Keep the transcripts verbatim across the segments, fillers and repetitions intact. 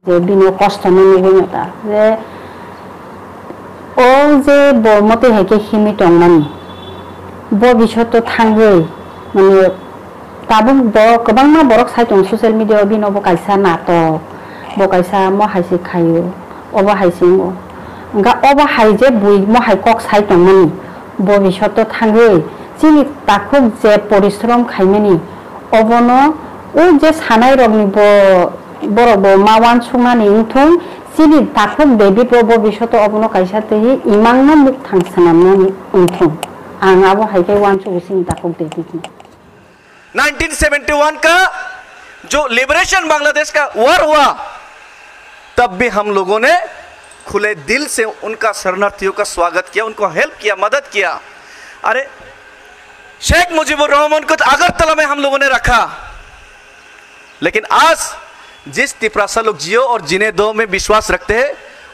Je bini kosto no nugwi no ta je o je bo motwi hai khe himwi tongmani, bo bisoto thangwi, mane, tabuk bo kwbangma borok sai tongo social media o, bini obo kaisa natok, bo kaisa mo hai se khaio, obo hai se wngo. Hwnkha obo hai je bui mo hai kok sai tongmani, bo bisoto thangwi chini takhuk je porishrom khaimani, obono o je sanai rokni bo, borok bo ma uansuknani wngthung, chini takhuk David bo, bo bisoto obono kaisa twi imangno mukthang swnamnani wngthung. Ang abo hai khe uansugo chini takhuk David no. Nineteen seventy one का जो लिबरेशन बांग्लादेश का वॉर हुआ, तब भी हम लोगों ने खुले दिल से उनका शरणार्थियों का स्वागत किया, उनको हेल्प किया, मदद किया। अरे, शेख मुजीबुर रहमान को तो अगरतला में हम लोगों ने रखा, लेकिन आज जिस तिपरासा लोग जियो और जिन्हें दो में विश्वास रखते हैं,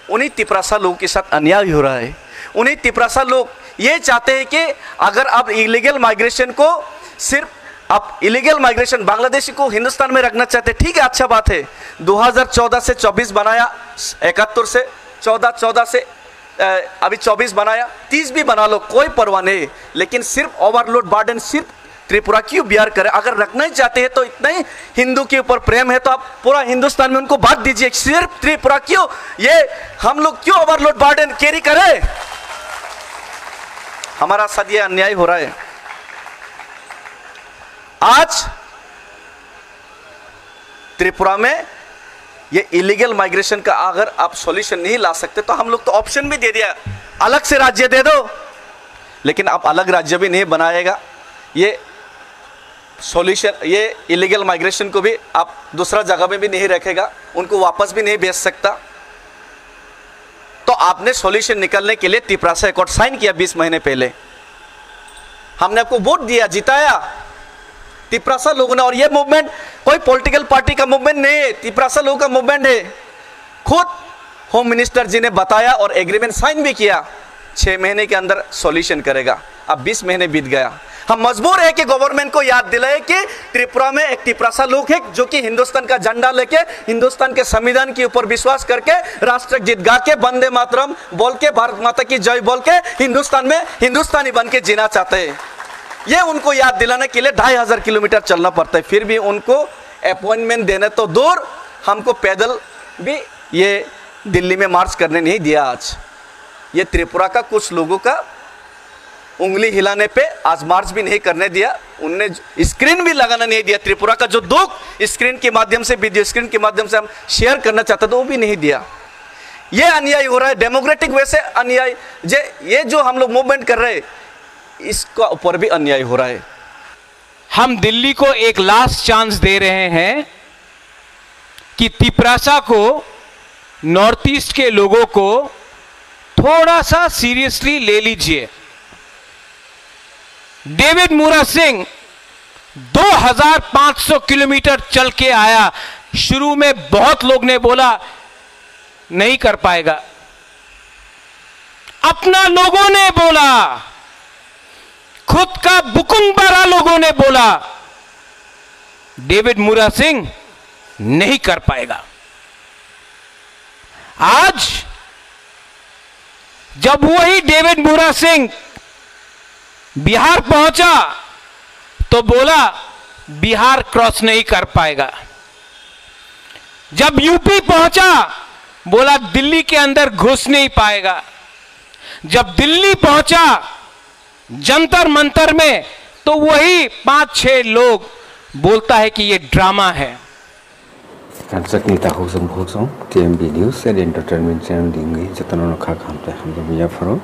उन्हीं तिपरासा लोगों के साथ अन्याय हो रहा है। उन्हीं तिपरासा लोग ये चाहते हैं कि अगर आप इलीगल माइग्रेशन को सिर्फ, आप इलीगल माइग्रेशन बांग्लादेशी को हिंदुस्तान में रखना चाहते हैं, ठीक है, अच्छा बात है। दो हज़ार चौदह से चौबीस बनाया, इकहत्तर से चौदह, चौदह से, अ, अभी चौबीस बनाया, तीस भी बना लो, कोई परवाह नहीं, लेकिन सिर्फ ओवरलोड बर्डन सिर्फ त्रिपुरा क्यों बियर करे? अगर रखना ही चाहते हैं तो इतना ही हिंदू के ऊपर प्रेम है तो आप पूरा हिंदुस्तान में उनको बांट दीजिए, सिर्फ त्रिपुरा क्यों, ये हम लोग क्यों ओवरलोड बर्डन कैरी करें? हमारा साथ ये अन्याय हो रहा है। आज त्रिपुरा में ये इलीगल माइग्रेशन का अगर आप सॉल्यूशन नहीं ला सकते तो हम लोग तो ऑप्शन भी दे दिया, अलग से राज्य दे दो, लेकिन आप अलग राज्य भी नहीं बनाएगा। ये सॉल्यूशन, ये इलीगल माइग्रेशन को भी आप दूसरा जगह में भी नहीं रखेगा, उनको वापस भी नहीं भेज सकता। तो आपने सॉल्यूशन निकालने के लिए तिपरासा अकॉर्ड साइन किया बीस महीने पहले, हमने आपको वोट दिया, जिताया। तिपरासा लोगों ने, और ये मूवमेंट कोई पॉलिटिकल पार्टी का मूवमेंट नहीं है, तिपरासा लोगों का मूवमेंट है। खुद होम मिनिस्टर जी ने बताया और एग्रीमेंट साइन भी किया, छह महीने के अंदर सॉल्यूशन करेगा। अब बीस महीने बीत गया। हम मजबूर है कि गवर्नमेंट को याद दिलाए कि त्रिपुरा में एक तिपरासा लोग है जो कि हिंदुस्तान का झंडा लेके हिंदुस्तान के संविधान के ऊपर विश्वास करके राष्ट्रगीत गा के, वंदे मातरम बोल के, भारत माता की जय बोल के हिंदुस्तान में हिंदुस्तानी बन के जीना चाहते हैं। ये उनको याद दिलाने के लिए ढाई हज़ार किलोमीटर चलना पड़ता है, फिर भी उनको अपॉइंटमेंट देने तो दूर, हमको पैदल भी ये दिल्ली में मार्च करने नहीं दिया। आज ये त्रिपुरा का कुछ लोगों का उंगली हिलाने पे आज मार्च भी नहीं करने दिया, उनने स्क्रीन भी लगाना नहीं दिया। त्रिपुरा का जो दुख स्क्रीन के माध्यम से, वीडियो स्क्रीन के माध्यम से हम शेयर करना चाहते थे, वो भी नहीं दिया। ये अन्याय हो रहा है, डेमोक्रेटिक वे से अन्याय। जे, ये जो हम लोग मूवमेंट कर रहे हैं, इसका ऊपर भी अन्याय हो रहा है। हम दिल्ली को एक लास्ट चांस दे रहे हैं कि तिपरासा को, नॉर्थ ईस्ट के लोगों को थोड़ा सा सीरियसली ले लीजिए। डेविड मुरा सिंह दो हज़ार पाँच सौ किलोमीटर चल के आया। शुरू में बहुत लोग ने बोला, नहीं कर पाएगा। अपना लोगों ने बोला, खुद का बुकुंग बारा लोगों ने बोला, डेविड मुरा सिंह नहीं कर पाएगा। आज जब वही डेविड मुरा सिंह बिहार पहुंचा तो बोला, बिहार क्रॉस नहीं कर पाएगा। जब यूपी पहुंचा, बोला, दिल्ली के अंदर घुस नहीं पाएगा। जब दिल्ली पहुंचा, जंतर मंतर में, तो वही पांच छह लोग बोलता है कि ये ड्रामा है। Kanchakni takhuk chwng bukhuk chwng T M B News and Entertainment channel ni wngwi jotono no kha kaham tei hamjakmani yapharo.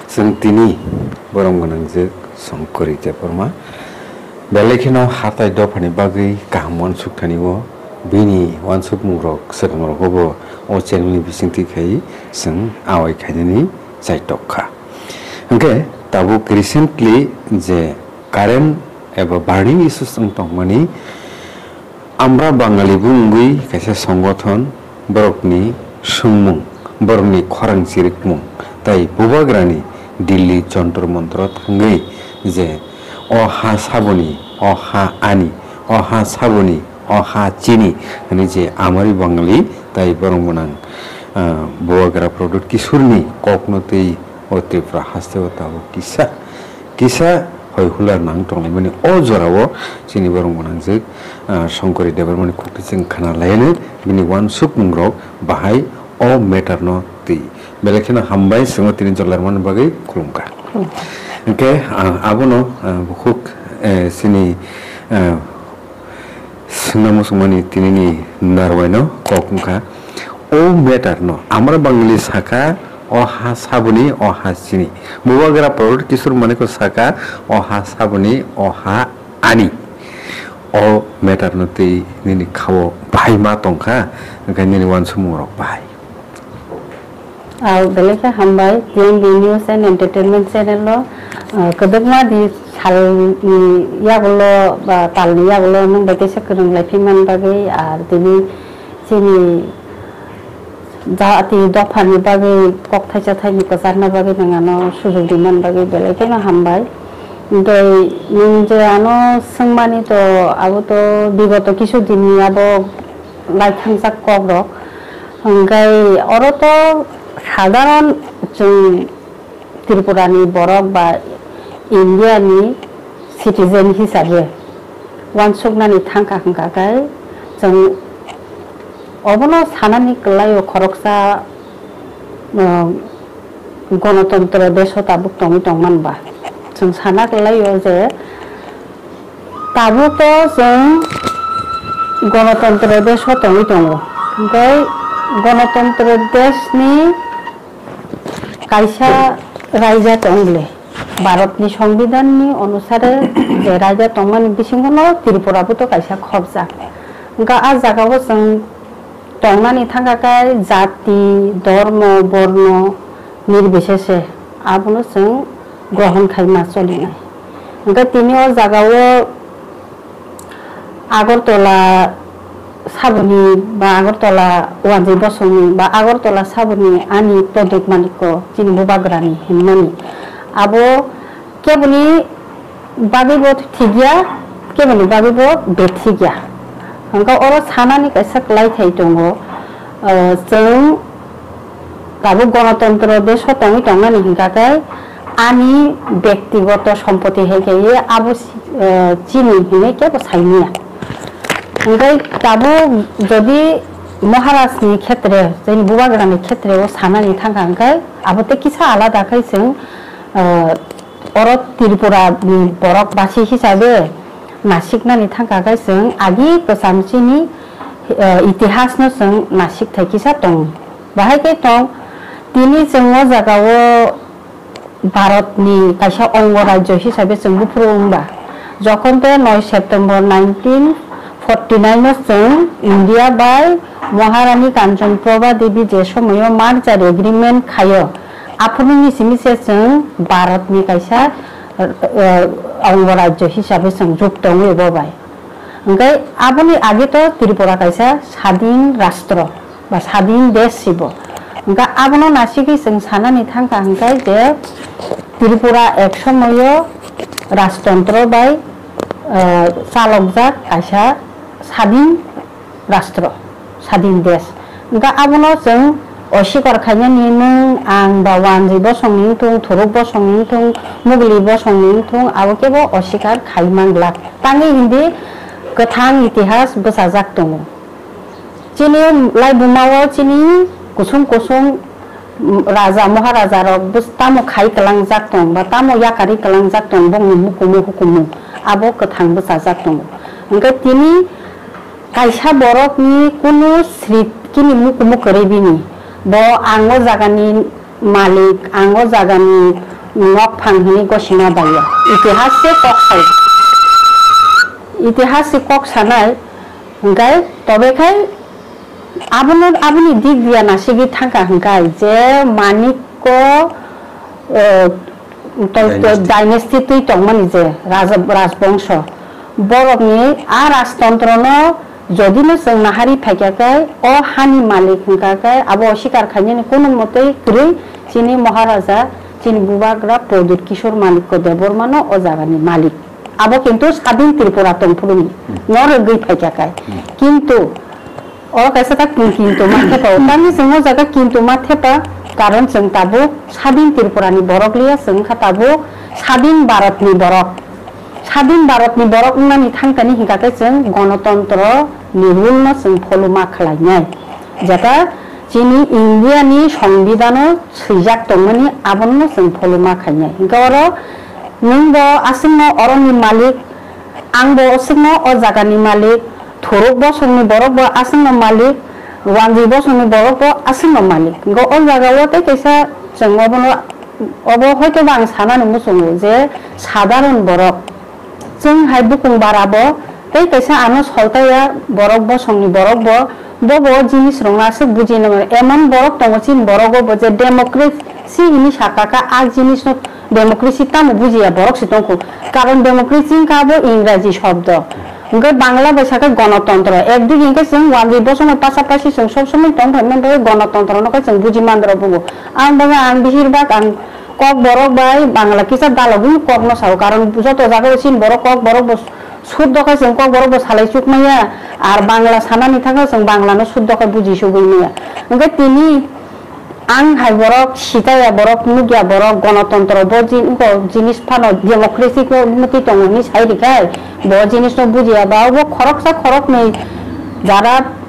Chwng tini borom gwnang je Songkori Debbarma belai kheno hatai dophani bagwi kaham uansuk thani o, bini uansukmung rok swkang rogo bo o channel ni bisingtwi khai chwng awai khainani chaitok kha. Hwnkhe tabuk recently je current eba burning issues wng tongmani, Amra Bangali bo wngwi kaisa songothon, borokni swngmung, borokni khorang chirikmung, tai bubagrani Delhi Jontor Montor thangwi je o ha saboni, o ha ani, o ha saboni, o ha chini, hwnwi je amari Bangali tai borok gwnang, ah, Bubagra Pradyut Kishorni kokno twi o Tripura hasteo tabuk kisa, kisa hoi hular nang tonglaimani o jorao chini borok gwnangjwk, ah, Shankari Debbarmani khuktwi chwng khna laino bini uansukmungrok bahai o matter no twi. Belai kheno hambai, chwngno tini jora laimani bagwi khulumkha. Khulumkha. Hwnkhe, ah, abono, ah, bukhuk, eh, chini, ah, swngna muchungmani tinini narwai no kok wngkha. O matter no amra Bangali saka, o ha saboni, o ha chini. Bubagra Pradyut Kishore Manikko saka, o ha saboni, o ha ani. O matter no twi nini khao bahai ma tongkha, hwnkhe nini uansukmung rok bahai. Ah, belai khe hambai, T M B News and Entertainment Channel o, ah, kwbangma di salni yagulo ba talni yagulo nwng bai kaisa kwrwng lai phi man bagwi, ar tini chini jati dophani bagwi kok thaisa thaini kwcharna bagwi nwng ano sujok di man bagwi belai kheno hambai. Tei nwng je ano swngmani to abo to bigoto kisu dini abo lai thangjak kok rok. Hwnkhe oro to sadharon chwng Tripura ni borok ba India ni citizen hisabe uansuknani thangkha hwnkha khe chwng obono sanani kwlaio khoroksa, uh, gonotontro deso tabuk tongwi tongman ba. Chwng sana kwlaio je tabuk to chwng gonotontro deso tongwi tongo. Hwnkhe gonotontro desni kaisa raija tong le, Bharatni Songbidanni onusare je raija tongmani bisingono Tripura bo to kaisa khopjak. Hwnkhe a jagao chwng tongnani thangkha khe jati, dhormo, borno nirbisese abono chwng grohon khai ma cholinai. Hwnkhe tini o jagao Agartala saboni ba Agartala wanjwi bosongni ba Agartala saboni ani Pradyut Manikko chini bubagrani hinmani. Abo keboni bagwi bo thik ya, keboni bagwi bo bethik ya. Hwnkhe oro sanani kaisa kwlaithai tongo, ah, chwng tabuk gonotontro deso tongwi tongnani hwnkha khe ani bektigoto sompoti hai khe abo si-, ah, chini hinwi kebo saimanya. Hwnkhe tabuk jodi Maharajni khetre, chini bubagrani khetre o sanani thangkha hwnkhe abo tei kisa alada khai chwng, ah, Oro Tripura ni borok basi hisabe nasiknani thangkha khe chwng agi kwcham chini, eh, itihas no chwng nasik thai kisa tongo. Bahai khe tong tini chwng o jaga o Bharat ni kaisa ongo rajyo hisabe chwng buphuru wngba. Jokhon te noi September nineteen forty nine o chwng India bai Maharani Kanchan Prabha Devi je somoyo merger agreement khaio, Aphuru ni simi se chwng Bharat ni kaisa, eh, eh, ongo rajyo hisabe chwng jukto wngwi bo bai. Hwnkhe aboni age to Tripura kaisa sadin rastro ba sadin desh sibo. Hwnkhe abono nasigwi chwng sanani thangkha hwnkhe je Tripura ek somoyo rajtontro bai, eh, chalokjak kaisa sadin rastro, sadin desh. Hwnkhe abono chwng osikar khainani nwng ang ba wanjwi bosongni wngthung, thuruk bosongni wngthung, mugli bosongni wngthung, abo kebo osikar khai man glak. Tangwi hindi kwthang itihas bwchajak tongo. Chini laibuma o chini kusung kusung, mm, raja, maharaja rok bus-, tamo khai kwlangjak tong ba tamo yakarwi kwlangjak tong bongni mukumu hukumu abo kwthang bwchajak tongo. Hwnkhe tini Kaisa borokni kunu srit kini mukumu kwrwi bini. Bo ang o jagani malik, ang o jagani nokphang hwnwi gosima baiya. Itihas se kok sai. Itihas se kok sanai hwnkhe tobe khai abono, aboni dik diya nasigwi thangkha hwnkhe je manikko, eh, to, to Dynasty. Dynasty twi tongmani je raja, rajbongso, borokni a rajtontrono jodino chwng nahari phaikha khe, o hani malik hwnkha khe, abo osikar khainani kunu mwtwi kwrwi chini Maharaja, chini bubagra Pradyut Kishore Manikya Debbarmano o jagani malik. Abo kintu sadin Tripura tongphuru ni, no rwgwi phaikha kai. Kintu o kaisa ta kin-, kintu ma thepa, tamni chwng o jaga kintu ma thepa, karon chwng tabuk sadin Tripura ni borok liya, chwng kha tabuk sadin Bharat ni borok. Sadin Bharat ni borok wngnani thangtani hinkha khe chwng gonotontro ni rule no chwng follow ma khlainai. Jeta chini India ni songbidano swijak tongmani abono chwng follow ma khainai. Hinkhe oro nwng bo aswkno oroni malik, ang bo aswkno o jagani malik, Thuruk bosongni borok bo aswkno malik, Wanjwi bosongni borok bo aswkno malik. Hinkhe o jaga o tei kaisa chwng obono Obo hoito ba ang sanani muchungo je sadharon borok, chwng hai bukung bara bo tei kaisa ano soltaiya borok bosongni borok bo, bo bo jinis rokno aswk bujina mano. Emon borok tongo chini borok o bo je democracy hini sakha kha, a jinis no democracy tamo bujiya borok se tongkho. Karon democracy wngkha abo Ingraji shobdo. Hwnkhe Bangla bai sakhe gonotontro. Ekdigi hwnkhe chwng wanjwi bosongni pasapasi chwng sob somoi tong phai manbai gonotontro no khe chwng buji mandra bugo. Ang bagwi ang bihir bak ang Kokborok bai Bangla kisa dalogwi kokno sao, karon joto jagao chini borok Kokborok bo suddo khe chwng Kokborok bo salai chukmaya, ar Bangla sanani thangkhe chwng Bangla no suddo khe buji sugwi maya. Hwnkhe tini ang hai borok sitaya borok nukya borok gonotontro bo jin-, bo jinis phano democracy khe mwtwi tongo hinwi sai rikha, bo jinis no bujiya ba obo khoroksa khoroknwi jara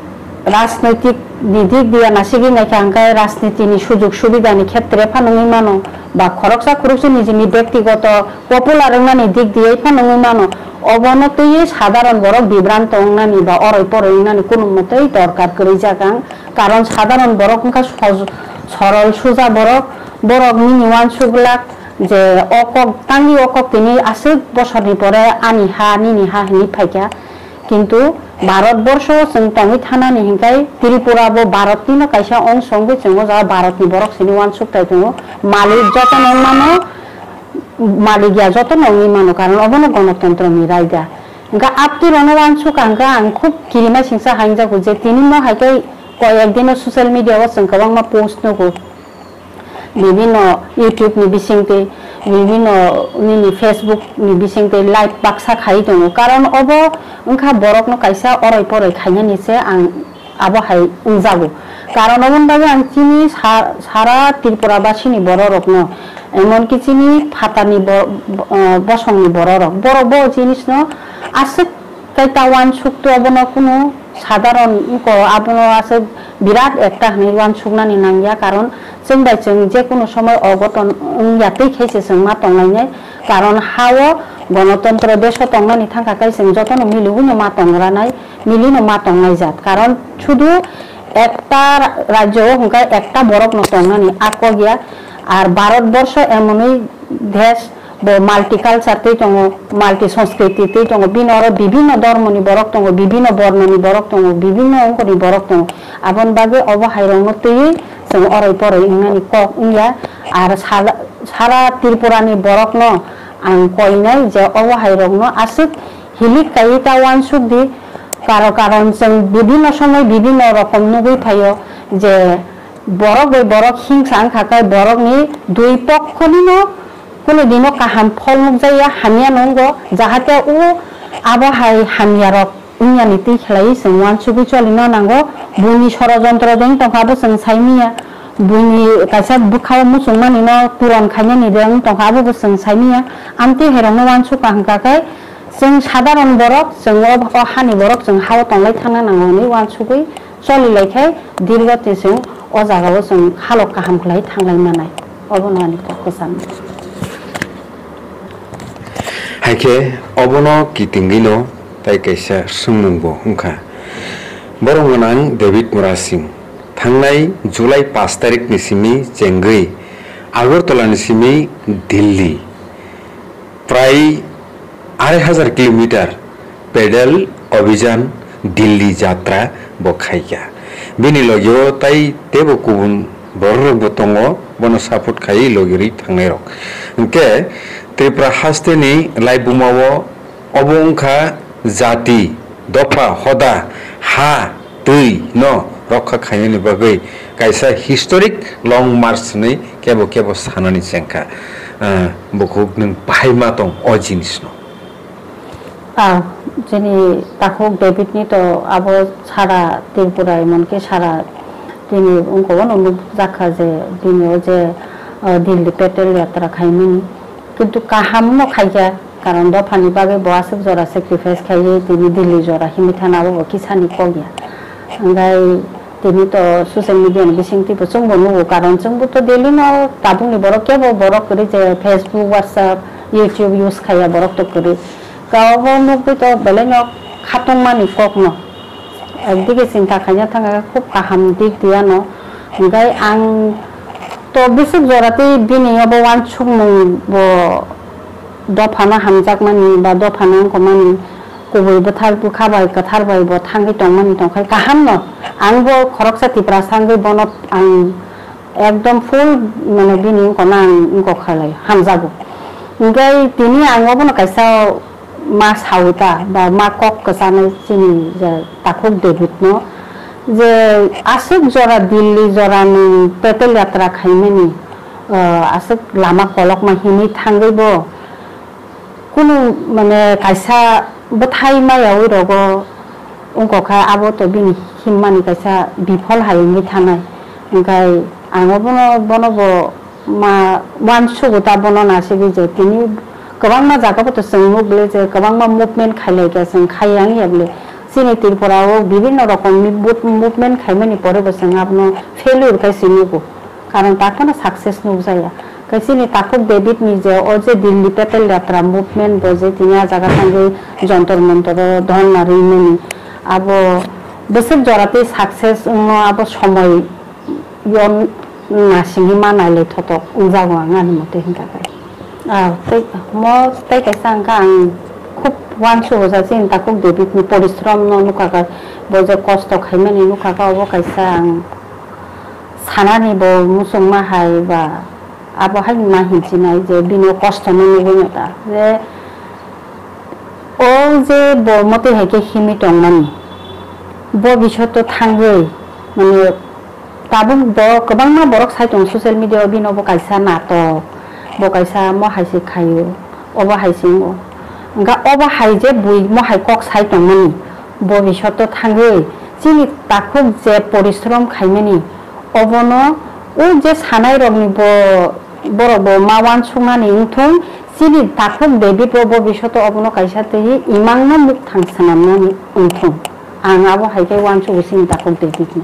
Rajnaitik ni dik diya nasigwi naikha hwnkhe rajniti ni sujug subida ni khetre phano wngwi mano, ba khoroksa khoroksa nijini bektigoto popular wngnani dik diya phano wngwi mano, obono twiwi sadharon borok bibranto wngnani ba oroi poroi wngnani kunu mwtwi dorkar kwrwi jak ang. Karon sadharon borok wngkha soj-, sorol suja borok, borok nini uansuk glak je o kok tangwi o kok tini aswk bosorni pore ani ha nini ha hinwi phaikha. Kintu Bharat borsho chwng tongwi thanani hinkhai Tripura bo Bharat nino kaisa ongso wngwi chwng o jaga Bharat ni borok sini uansuk tai tongo. Malik joto no wng mano, malik ya joto no wngwi mano, karon obono gonotontro ni raida. Hwnkha aptwi rok no uansuk ang kha, ang khub kirima singsa hainjago je tini no hai khe koi ek dino social media o chwng kwbangma post nugo. Bibino YouTube ni bisingtwi, bibino nini Facebook ni bisingtwi live baksa khai tongo. Karon obo wngkha borokno kaisa oroi poroi khainani se ang abo hai wngjago. Karon oboni bagwi ang chini sa-, sara Tripura basini bororokno, emonki chini phatarni bo-, bo-, bosongni bororok, borok bo jinisno aswk Tei ta uansuk tu obono kunu sadharon wngkha, abono aswk birat ekta hinwi uansuknani nangya, karon chwng bai chwng je kunu somoi ogoton wngya twi khe se chwng ma tonglainai, karon ha-o gonotontro desh-o tongnani thangkha khe chwng jotono miliwino ma tongranai, milino ma tonglaijak, karon sudu ekta rajyo-o hwnkhe ekta borokno tongnani a kok ya, ar Bharat borsho emonwi desh, bo multiculture tei tongo, multi sanskriti tei tongo, bini oro bibinno dhormoni borok tongo, bibinno bornoni borok tongo, bibinno ongkoni borok tongo. Aboni bagwi obo hairokno twiwi chwng oroi poroi wngnani kok wngya. Ar sal-, sara Tripurani borokno ang koinai je obo hairokno aswk hilik kaiwi ta uansuk di, karo karon chwng bibinno somoi bibinno rokom nugwi phaio je borok bai borok hingsa wngkha khe borokni dui pokkhonino kunu dino kaham phol nukjakya, hamya nungo, jahate o abo hai hamyarok wngyani twi khlaiwi chwng uansugwi cholino nango. Buini sorojontro de wng tongkha abo chwng saimanya, buini kaisa bwkhao muchungmanino puron khainani de wng tongkha abo bo chwng saimanya. Amtwi hairokno uansukha hwnkha khe chwng sadharon borok, chwng o, o hani borok chwng ha-o tonglai thangna nango hwnwi uansugwi choli lai khe dirgho twi chwng o jaga-o chwng halok kaham khlai thanglai manai. Obono ani kok kwcham. Hai khe obono kitingwino tai kaisa swngmung bo wngkha. Borok gwnang David Murasing thangnai July pash tarikni simi chengwi Agartala ni simi Delhi prai arai hajar kilometer pedal abhijan Delhi jatra bo khaikha. Bini logio tai teibo kubun bororokbo tongo, bono support khaiwi logirwi thangnairok. Hwnkhe Tripura hasteni laibumao obo wngkha jati, dopha, hoda, ha, twi no rokha khainani bagwi kaisa historic long march hwnwi kebo kebo sanani chengkha. Ah, bukhuk nwng bahai ma tong o jinisno. Ah, chini takhuk David ni to abo sara Tripura, emonki sara tini wngkha, ono nukjakha je bini o je, ah, Delhi Patel Yatra khaimani. Kintu kaham no khaikha, karon dophani bagwi bo aswk jora sacrifice khaiwi tini Delhi jora himwi thana abo bo kisani kok ya. Hwnkhai tini to social media ni bisingtwi bo chwngbo nugo, karon chwngbo to daily no tabukni borok kebo borok kwrwi je Facebook, WhatsApp, YouTube use khaiya borok to kwrwi. Kabo nukgwi to belai no khatungmani kokno. Ekdigi chinta khaina thangkha khub kaham dik di ano. Hwnkhai ang to bisik jora tei bini abo uansukmung bo dophano hamjakmani ba dophano wngkokmani kubui bwthar bwkha bai kwthar bai bo thangwi tongmani tongkhai kaham no. Ang bo khoroksa Tiprasa wngwi bono ang ekdom full, mane, bini wngkokno ang wngkok khalai hamjago. Hingke tini ang obono kaisa ma sawi ta ba ma kok kwchanai chini je takhuk David no, je aswk jora Delhi jora ni Patel Yatra khaimani, ah, aswk lama kolokma himwi thangwi bo kunu, mane, kaisa bwthai mayawi rogo wngkok kha, abo to bini himmani kaisa bifol hai wngwi thanai. Hingkhai ang obono, bono bo ma uansugo ta, bono nasigwi je tini kwbangma jaga bo to chwng nuk bwle je kwbangma movement khailai kha, chwng khai yang ya bwle. Chini Tripura o bibinno rokom ni mov-, movement khaimani pore bo chwng abono failure khai se nugo. Karon takhwno success nukjaya. Khe chini takhuk David ni je o je Delhi Patel Yatra movement bo je tini a jaga thangwi Jantar Mantar o dhorna rwimani, abo bwswk jora tei success wngno abo somoi yo nasingwi ma nailai thothok wngjago ang ani mote hinkha khe. Ah, tei mo tei kaisa hwnkha ang khub uansugo ja chini takhuk David ni porishrom no nukha khe, bo je kosto khaimani nukha khe, obo kaisa ang sanani bo muchungma hai ba abo hai ma hinchinai je bini o kosto no nugwi no ta je o je bo motwi hai khe himwi tongmani bo bisoto thangwi mane tabuk bo kwbangma borok sai tongo social media o bini obo kaisa natok bo kaisa mo hai se khaio obo hai se wngo hwnkha obo hai je bui mo hai kok sai tongmani bo bisoto thangwi chini takhuk je porishrom khaimani Obono o je sanai rokni bo, borok bo ma uansuknani wngthung, chini takhuk David bo, bo bisoto obono kaisa twi imangno mukthang swnamnani wngthung. Ang abo hai khe uansugo chini takhuk David no.